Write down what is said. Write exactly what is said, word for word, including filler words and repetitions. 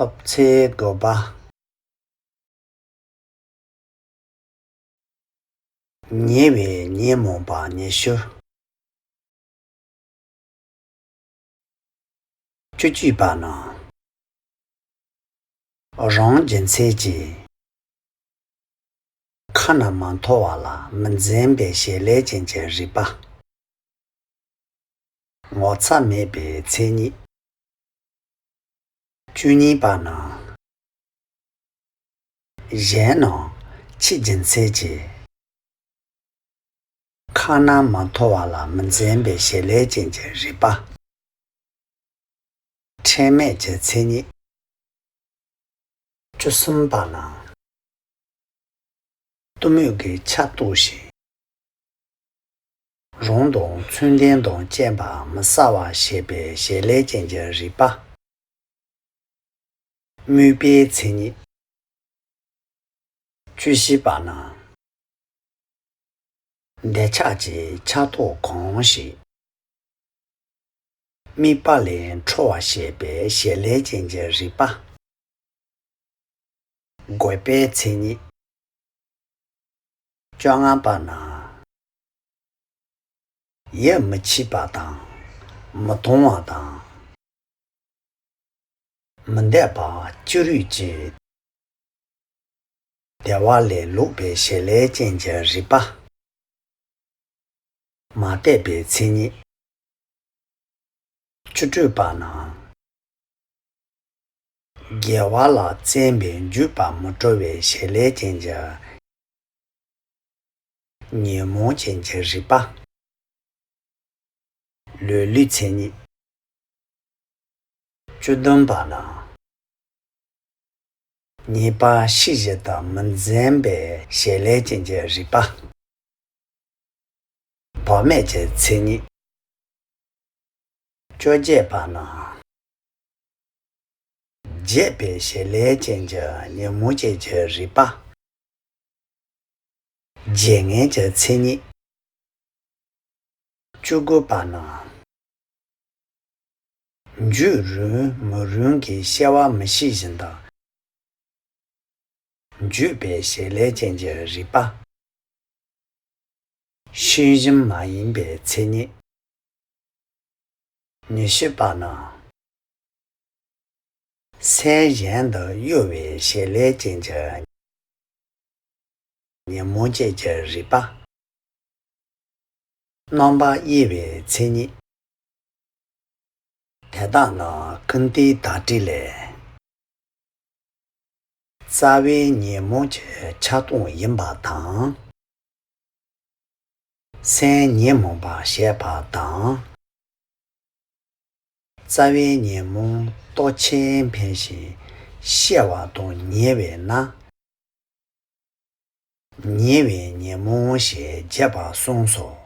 སློབ་ཚན་དགུ་པ། ཉེ་བའི་ཉོན་མོངས་པ་ཉི་ཤུ། བཅུ་གཅིག་པ་ན། རང་རྒྱུ་མཚན་གྱིས་ཁ་ན་མ་ཐོ་བ་ལ་མི་འཛེམ་པའི་བྱེད་ལས་ཅན་གྱི་རིག་པ། ངོ་ཚ་མེད་པའི་མཚན་ཉིད། བཅུ་གཉིས་པ་ན། གཞན་ནང་ཕྱི་རྒྱུ་མཚན་གྱིས་ཁ་ན་མ་ཐོ་བ་ལ་མི་འཛེམ་པའི་བྱེད་ལས་ཅན་གྱི་རིག་པ། ཁྲེལ་མེད་ཀྱི་མཚན་ཉིད། བཅུ་གསུམ་པ་ན། གཏི་མུག་གི་ཆ་གཏོགས་ཤིང་། རང་དང་མཚུངས་ལྡན་དང་བཅས་པ་མི་གསལ་བར་བྱེད་པའི་བྱེད་ལས་ཅན་གྱི་རིག་པ། དམིགས་པའི་མཚན་ཉིད། བཅུ་བཞི་པ་ན། འདོད་ཆགས་ཀྱི་ཆ་གཏོགས་གང་ཞིག་དམིགས་པ་ལས་འཕྲོ་བར་བྱེད་པའི་བྱེད་ལས་ཅན་གྱི་རིག་པ། དགོས་པའི་མཚན་ཉིད། བཅོ་ལྔ་པ་ན། ཡིད་མི་ཆེས་པ་དང་། མི་གཏོང་བ་དང་། མི་འདོད་པ་ཅི་རིགས་ཀྱི་བདེ་བ་ལས་ལོག་པའི་བྱེད་ལས་ཅན་གྱི་རིག་པ། མ་དད་པའི་མཚན་ཉིད། བཅུ་དྲུག་པ་ན། དགེ་བ་ལ་བརྩོན་པས་འཇུག་པ་མི་སྤྲོ་བའི་བྱེད་ལས་ཅན་གྱི་ཉོན་མོངས་ཅན་གྱི་རིག་པ། ལུས་ལུས་མཚན་ཉིད། བཅུ་བདུན་པ་ན། ཉེས་པ་ཤེས་བཞིན་དུ་མི་འཛེམ་པའི་བྱེད་ལས་ཅན་གྱི་རིག་པ། བག་མེད་ཀྱི་མཚན་ཉིད། བཅོ་བརྒྱད་པ་ན། བརྗེད་པའི་བྱེད་ལས་ཅན་གྱི་ཉོན་མོངས་ཅན་གྱི་རིག་པ། བརྗེད་ངས་ཀྱི་མཚན་ཉིད། བཅུ་དགུ་པ་ན། འཇུག་རུང་མི་རུང་གི་སྐྱེ་བ་མི་ཤེས་བཞིན་དུ། འཇུག་པའི་བྱེད་ལས་ཅན་གྱི་རིག་པ། ཤེས་བཞིན་མ་ཡིན་པའི་མཚན་ཉིད། ཉི་ཤུ་པ་ན། སེམས་གཞན་དུ་གཡོ་བའི་བྱེད་ལས་ཅན་གྱི་ཉོན་མོངས་ཅན་གྱི་རིག་པ། རྣམ་པར་དབྱེ་བའི་མཚན་ཉིད། དེ་དག་ནི་ཀུན་བཏུས་དག་སྒྲིལ་ལས། རྩ་བའི་ཉོན་མོངས་ཀྱི་ཆ་སྟོང་ཡིན་པ་དང་། སེམས་ཉོན་མོངས་པ་བྱས་པ་དང་། རྩ་བའི་ཉོན་མོངས་རྟོག་ཆེན་འཕེལ་ཞིང་གཤེ་བ་དང་ཉེ་བས་ན། ཉེ་བའི་ཉོན་མོངས་ཞེས་བརྗོད་པ་གསུངས་སོ།